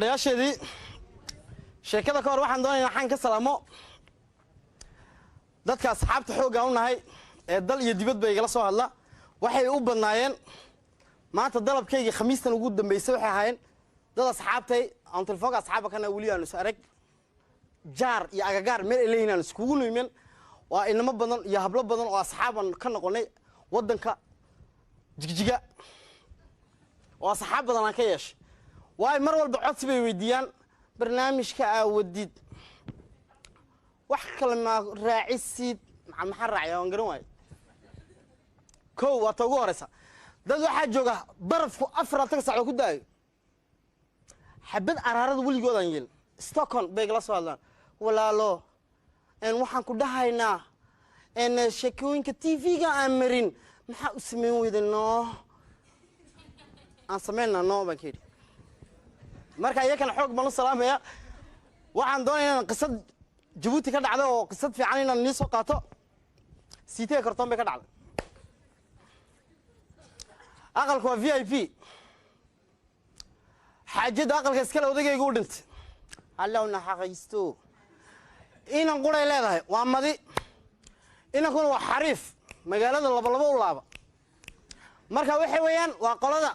Fadhayaasheedii sheekada ka hor, waxaan doonaynaa xaan ka salaamo dadka asxaabta xoogga u nahay ee dal iyo dibadba igala soo hadla. Waxay u badnaayeen maanta dalabkaygii Khamiistan ugu dambeysay, waxay ahaayeen dad asxaabtay aan telefoonka asxaabba kana weli aanu is arag, jaar iyo agagaar meel ay leeyihin aan iskugu nimen. Waa inamo badan iyo hablo badan oo asxaaban ka noqonay waddanka Jigjiga oo asxaab badan aan ka yeeshay. Waayo, mar walba codsi bay weydiiyaan: barnaamijka aawadid wax kale maa raacisid? Maxaa raacaya? Waan garan waaye. Kow, waa ta ugu horeysa. Dad waxaa jooga barafku 24 sacdood ku daayo, xabad araarada weligoodaan yeelin. Stockholm bay igala soo hadlaan: walaalo, waxaan ku dhahaynaa sheekooyinka TV-ga aan marin maxaa u samayn weyda? Noo aan samaynaa noo baan ka yidhi. Marka iyakana xoog baan u salaamaya. Waxaan doonaya inaan qisad Jabuuti ka dhacda oo qisad fiican inaan nii soo qaato. Siitee kartoon bay ka dhacday. Aqalku waa VIP. Xaajadda aqalka iskale odagaygu u dhintay, Allow naxariisto. Inan quray leedahay, waa madi. Inankuna waa xariif magaalada labalabo u laaba. Marka waxa weeyaan waa qolada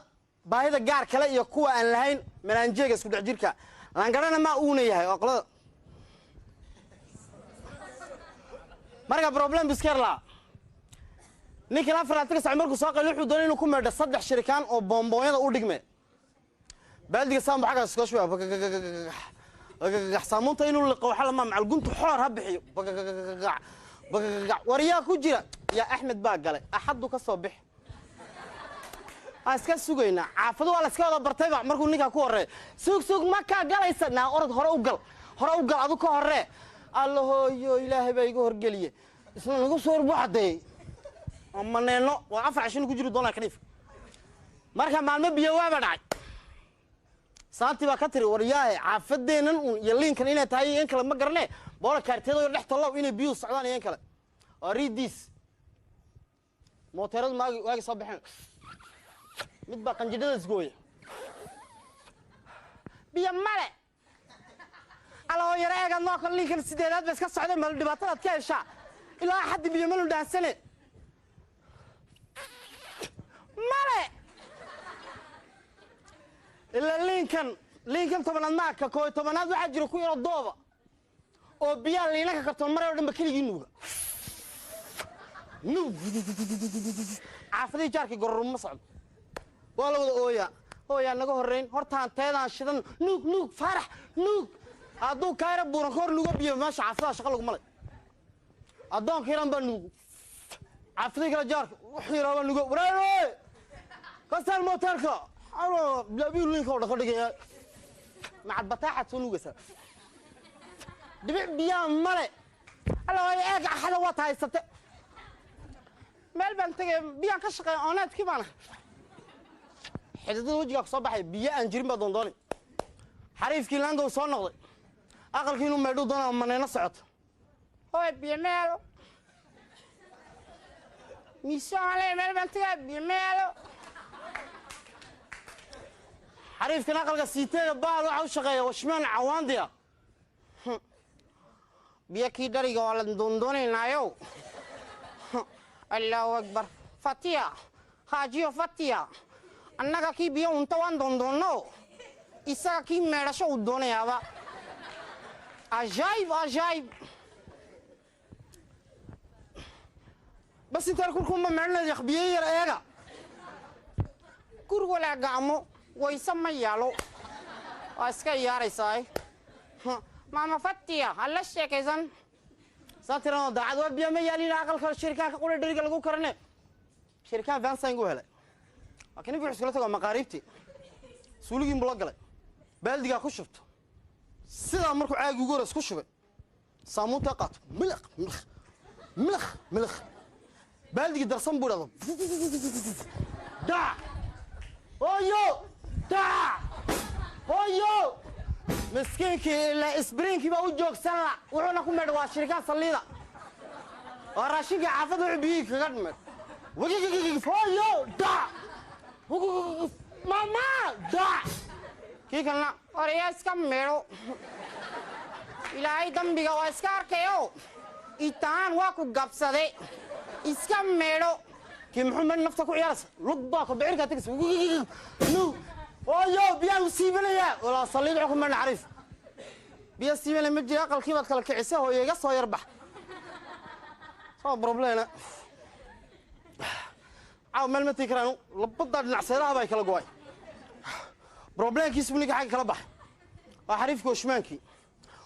baahida gaar kale iyo kuwa aan lahayn malaanjeega isku dhex jirka langarhana maa uuna yahay, waa qolada. Marka problem bisker laa ninkan 24 sac markuu soo qaylo, wuxuu doonay inuu ku meedho saddex shirikaan oo boomboonyada u dhigme. Baaldiga saambu xaggaas iska shubaya, bagagagax, saamuunta inuu liqo waxa lama macalguntu xoor ha bixiyo, bagagagax bagagagax. War yaa ku jira? Yaa Axmed baa galay, Axaddu ka soo bix. Waan iska sugaynaa. Caafadu waa la iska wada bartayba. Markuu ninkaa ku horreeya, sug sug, ma kaa galaysa? Naa orod, hore u gal, hore u gal, adu ka horree. Alla hooyo, Ilaahay baa iga horgeliye. Isna nagu soo horbu caddeeyey maneeno. Waa 4 cashinu ku jiri doonaa kaniif. Marka maalmo biyo waaba dhacay, saantii baa ka tiri: war yaahe, xaafadeennan un iyo liinkan inay tahay iyo in kale ma garane, boola kaartiyada dhex tollow inay biyuhu socdaan iyo in kale. Waa ridiis mooteeradu maagi waagi soo baxeen. Mid baa qanjidhada isgooya, biyo male. Aloo yaro eegaad noo kale, liinkan sideedaad ba iska socday, mal dhibaatadaad ka heshaa ilaa Axaddi biyo malu dhaansane male. Ilaa liinkan 10aad maaka 11aad waxaa jira ku yaroo dooba oo biyaha liinanka kartoon maray oo dhan ba keligii nuuga nuug. Caafadihii jaarkii gororuma socdo, waa la wada ooyaa. Hooyaa naga horrayn hortaan teedaan shidan. Nuug nuug, Faarax, nuug. Hadduu kaayra buuran ka hor nuugo biyo meesha, caafadaha shaqa lagu malay. Addoonka yaran baa nuugo, caafadihii kale jaarka wuxuu yaraa baa nuugo. Wareere kastaan mooteerka bilaabiyu liinka oo dhan ka dhigaya macal bataaxaad soo nuugaysaa. Dhibic biyaha male. Alla waayo, eeg, Axada waad haysate. Meel baan tegaya, biyaan ka shaqeeya, ooneedkii baana xididada wejigaa ku soo baxay. Biyo aan jirin baa doondoonay. Xariifkii laandow soo noqday, aqalkii inuu meedhuu doonaa, maneeno socoto. Hooy, biyo meelo miisoale, meel baan tegaa, biyo meelo. Xariifkan aqalka siiteega baal waxa u shaqeeya washmaan cawaandiya. Biyo kii dhariga waa la doondoonaynaayow. Allahu akbar, Fatiya, Haajiyo Fatiya, annaga kii biyo unta waan doondoonno, isaga kii meedhasho uu doonayaaba. Ajaayib, ajaayib. Bas intaan kurkuuma meedhanaya, biyo yar eega gurigo laa gacmo wayse ma yaalo, waa iska iyaaraysaa. Maama Fatiya hala sheekaysan saa tiranoo daacad waa biyo ma yaalin aqalka shirikaanka qura dheriga lagu karane. Shirikaan vansang u helay, laakiin ninki wuxuu iskula tago maqaariibtii suuligiin buu la galay, baaldigaa ku shubto. Sidaa markuu caagi ugu hore isku shubay, saamuuntaa qaato, milaq milaq milaq milaq, baaldigii darsan buu idhahdo: dhac hooyo, dhac hooyo. Miskiinkii ilaa isbriinkii baa u joogsan la, wuxuuna ku meedha waa shirikaan saliida oo raashinkii xaafadda wuxuu biyihii kaga meedh. Wigigigig, hooyo, dhac, mama, dhac. Kii kalena oreyaa iska meedho, ilaahay dambiga waa iska arkayo, itaan waa ku gabsade, iska meedho. Kii muxuu meel nafta ku ciyaaraysa, lug baa ku bicirkaa tegaysa nu oyo biyaa u siibanayaa walaa saliid xukun ma naxariif biyo siibana ma jira. Aqalkii baad kala kicisay, hooyo iga soo yarbax soo problema. Caaw meel ma tegi karaan, labadaa dhinac seeraha baa kala go'ay. Problemkiisu ninka xagga kala baxay waa xariifkii oshmaankii.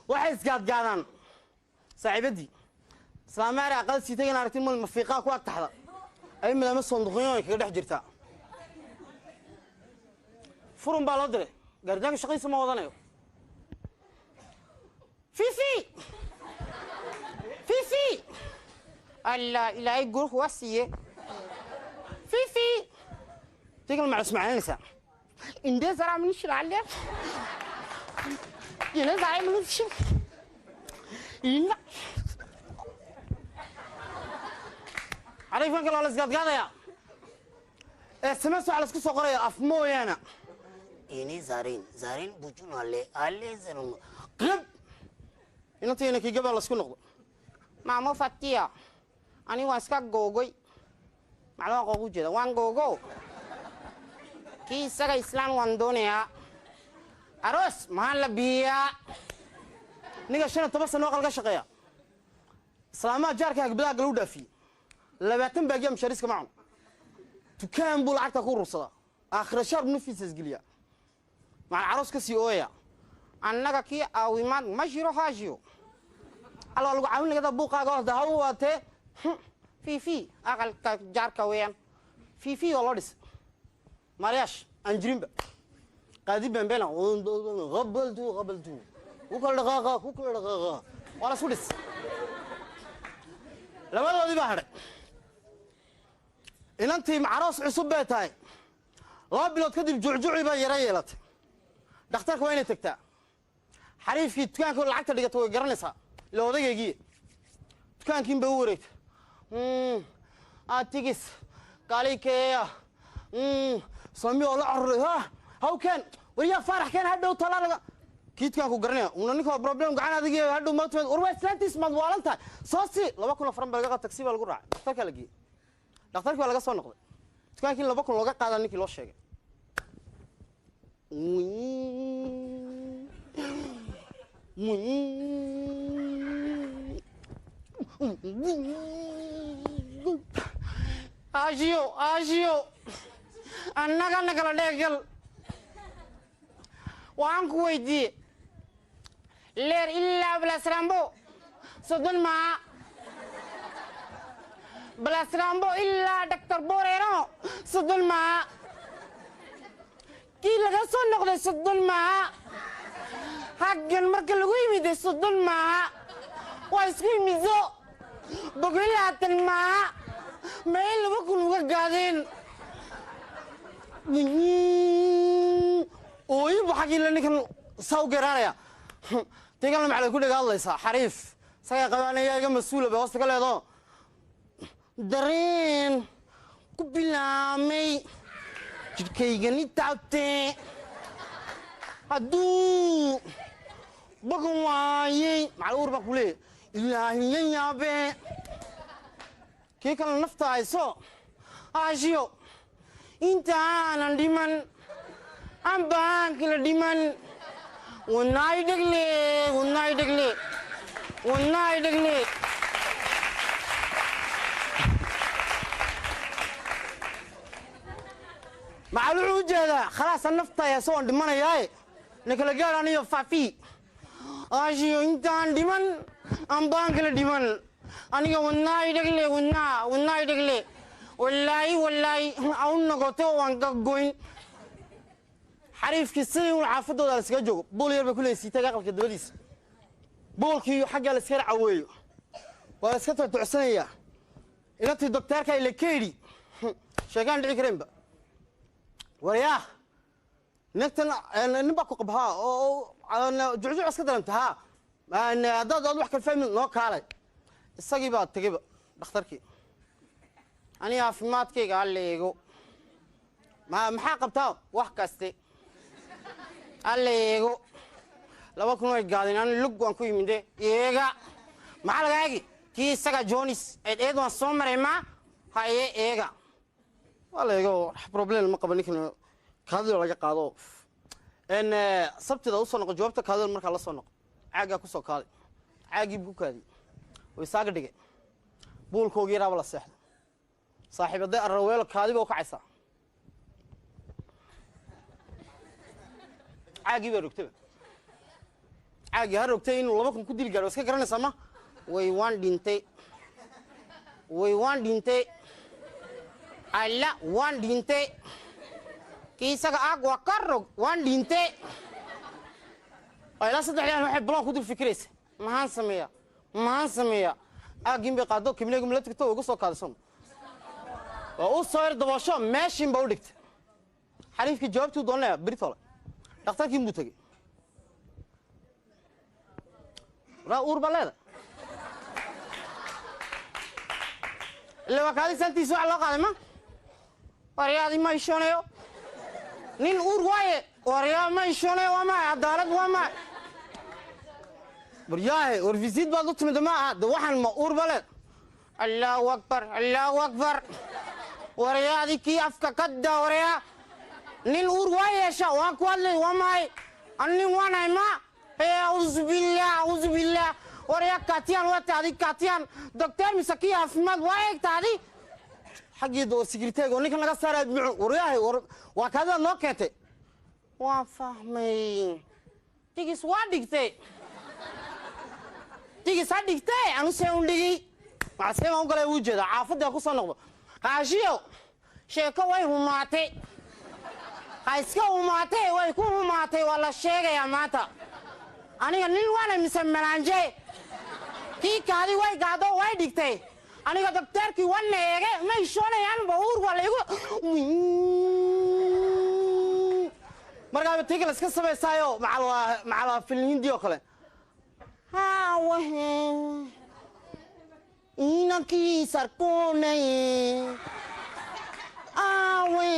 Waxay isgaadgaadaan saaxiibaddii islaamaari aqal sii tagan aragtin mal mafiiqaa ku ag taxda ay midaama sanduuqyo ay kaga dhex jirtaa. Furun baa loo diray, gaardiyaanka shaqadiisa ma wadanayo. Fifi, Fifi, Allah ilaahay gurux waa siiye. Fifi tigal ma ismaaciinaysaa indee saraa min shiraale ina saraa min shir ina xariifkan kale waa la isgaadgaadaya. SMS waxaa la isku soo qoraya af mooyaane ini zarin zarin bujun ale ale zarin qib inantayna kii gabaa la isku noqdo. Maamo Fatiya, ani waan iska googoy, maclumaa qoogu jeeda waan googo. Kii isaga islaan waan doonayaa, aroos maxaa la biiyaa? Ninka 15 sano aqal ka shaqeeya, islaamaha jaarka hagbadaha gala u dhaafiyey 20 baagiya mushaariska ma cuno, dukaan buu lacagta ku urursadaa, aakhira shaar buu nafiisa isgeliyaa, maxaa aroos ka sii ooyaya? Annaga kii aawimaad ma jiro haajiyo alla waa lagu caawin lagada buuqaaga horta ha u waatee. Fifi aqalka jaarka weeyaan, Fifi waa loo dhisay maariyaash aan jirinba qaadi bambena qabaltu qabaltu ku kala dhaqaaqa ku kala dhaqaaqa waa la isku dhis. Labadoodii baa hadhay. Inantii aroos cusub bay tahay, 2 bilood kadib jucjuci baa yara yeelatay. Dhakhtarka waa inay tagtaa. Xariifkii dukaanka lacagta dhigata way garanaysaa ila odaygaygii dukaankiin bay u wareegtay. Atigis kalikeeya sami oo la caruray ha haw keen waryaa faarax keen hadhow talaa laga kii dukaanku garanaya una ninka problem gacan adig hadhow maagta war waa islaantiis maad waalan tahay soo sii 2000 faran baa laga qaa, taksi baa lagu raacay, dhakhtarkaa la geeyey. Dhakhtarkii baa laga soo noqday, dukaankii 2000 looga qaadaa ninkii loo sheegay. Aashiyo aashiyo annaga nagala dheegal waxaan ku weydiiye leer ilaa Balasrambo 30 maa, Balasrambo ilaa Doctor Boreero 30 maa, kii laga soo noqday 30 maa, haggan marka lagu yimid 30 maa, waa isku yimiso 120 maa, meel 2000 uga gaadeen ooyibu xaggii la ninkan saa u geraanaya. Tigalna maxay ku dhaga hadlaysaa? Xariif isagaa qabaanaya iga mas-uula bay hoosta ka leedo dareen ku bilaamay jidhkaygani taabtee hadduu bogan waayey macal uur baa ku leeyahy ilaahiya yaabe. Kii kalena nafta hayso aashiyo intaanan dhiman ambaankila dhiman wanaay dhegle wanaay dhegle wanaay dhegle. Macal wuxuu u jeedaa khalaasa nafta hayso waan dhimanayaaye ninkala gaar aniyo fafi aashiyo intaan dhiman ambaankila dhiman aniga wanaay dhegle wanaa wanaay dhegle wallaahi wallaahi au noqoto waan ka goyn. Xariifkii sidii uun xaafadooda la iskaga joogo buul yar bay ku leeyahay siitaga aqalka dabadiisa, buulkii xaggaa la iska caweeyo waa la iska toctocsanayaa. Inantii dokteerka ila keydhi sheegaan dhici kareenba waryaa nintan nin baa ku qab haa oo jucjuc iska dareemta haa haddaad aad wax kala fahmin noo kaalay. Isagii baa tegeyba dhakhtarkii, aniga caafimaadkayga ha la eego. Maxaa qabtaa? Wax kaste. Alla eego, 2000 way gaadeen. Ani lug waan ku yimide. Eega, maxaa laga eegi? Kii isaga Jonis eed eed waan soo maray. Ma haye, eega, waa la eego, wax problem ma qaba. Ninkan kaadida laga qaado n sabtida usoo noqo. Jawaabta kaadida markaa la soo noqo, caaggaa kusoo kaaday. Caaggii buu ku kaadiyey oo isaaga dhigay buulkoogii yaraaba la seexday. Saaxiib, hadday arraweelo kaadi ba u kacaysaa. Caaggii baa rogtaba, caaggii ha rogtay. Inuu 2000 ku dili gaadho iska garanaysaa. Ma way, waan dhintay, way, waan dhintay, alla waan dhintay. Kii isaga aag waa ka rog, waan dhintay. Ilaa 3 yan waxay bulaan ku dul fikiraysa: maxaan sameeyaa, maxaan sameeyaa? Aaggiin bay qaado, kibneegum la tagto, uga soo kaadisan waa u soo yar daboosho, meeshiin ba u dhigtay. Xariifkii jawaabtuu doonaya beritole dhakhtarkiin buu tegey. Waraa, uur baa leeda ila waa kaadi santiisa wax loo qaaday. Ma waryaadi ma ishoonayo nin uur waaye. Waryaa, ma ishoonayo, waa maay cadaalad, waa maay. Waryaahe, war visiid baad u timid ma aha de. Waxaan ma uur ba leed? Allahu akbar, allahu akbar. Waryaadi kii afka ka daa. Waryaa, nin uur waa yeesha, waan ku hadlay, waa maay nin waanahay. Ma auzu billah, auzu billah. Waryaa, kaatiyaan waa taadi, kaatiyaan docteur mise kii caafimaad waa eegtaadi xaggii war security oo ninkan laga saaraa mucu. Waryaahay, war waa kaadidaad noo keentay, waan fahmay. Tigis waa dhigtay, tigis ha dhigtay. Anu see un dhigi maxaa see baan u galay? Wuu jeedaa caafadii ku soo noqdo. Qaashiyo sheeko way humaatay, ha iska humaatay, way ku humaatay. Waa la sheegayaa maanta aniga nin waana mise melaanje. Kii kaadi way gaado, way dhigtay. Aniga dokteerkii wana eege, ma ishoonayaan ba uur waa laygu. Markaaba tii kale iska samaysaayo macalwaa macalwaa film hindi oo kale. Hawahe inankii sarkoonay awe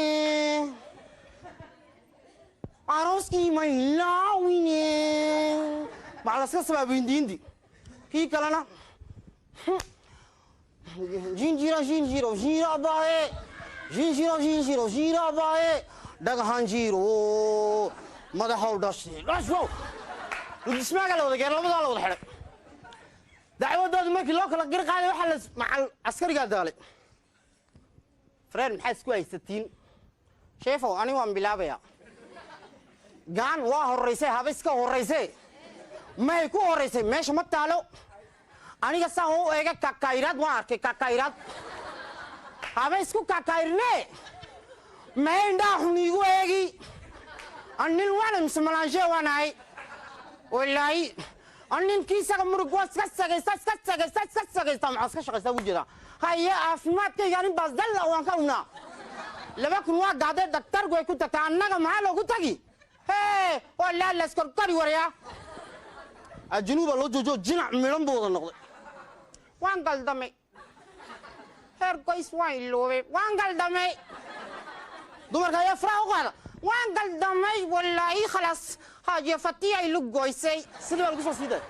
arooskii maylaawine. Maxaa la iska sabaaba hindi hindi. Kii kalena jinjiro jinjiro jira bae jinjiro jinjiro jira bae dhagaxan jiro madaxow dhashay dhashow dhismaaga la wada geer labadaa la wada xidhay. Dacwadooda markii loo kala gir qaaday, waxaa la macal askarigaa daalay. Freen, maxaa isku haysatiin? Sheefow, ani waan bilaabayaa. Gaan waa horraysay, haba iska horraysay, mahay ku horraysay, meesha ma taalo. Aniga saan u eega kakayrad waan arkay, kakayrad haba isku kakayrne. Mahay indhaha xun iigu eegi? Anin waana mise malaanshe waanahay. Walaahi anin isaga murug waa iska sagaysta, iska sagaysta, iska sagaysta, maxaa iska shaqaysta ugu jeedaa. Haye, caafimaadkayga anin baas dalla waan ka unaa. 2000 waa gaaday, daktarku way ku tagtaa. Annaga maxaa loogu tagi? Hee, walaa layskorkori. Waryaa, ajanuuba loo joojo, jinac midhan buu wada noqday. Waan galdamay, heer goys waan iloobay, waan galdamay. Dumarka ayaa faraha u qaada. Waan galdamay walaahi, khalaas haajiya fatiya ilu goysay. Sidii baa lagu soo sii daaya.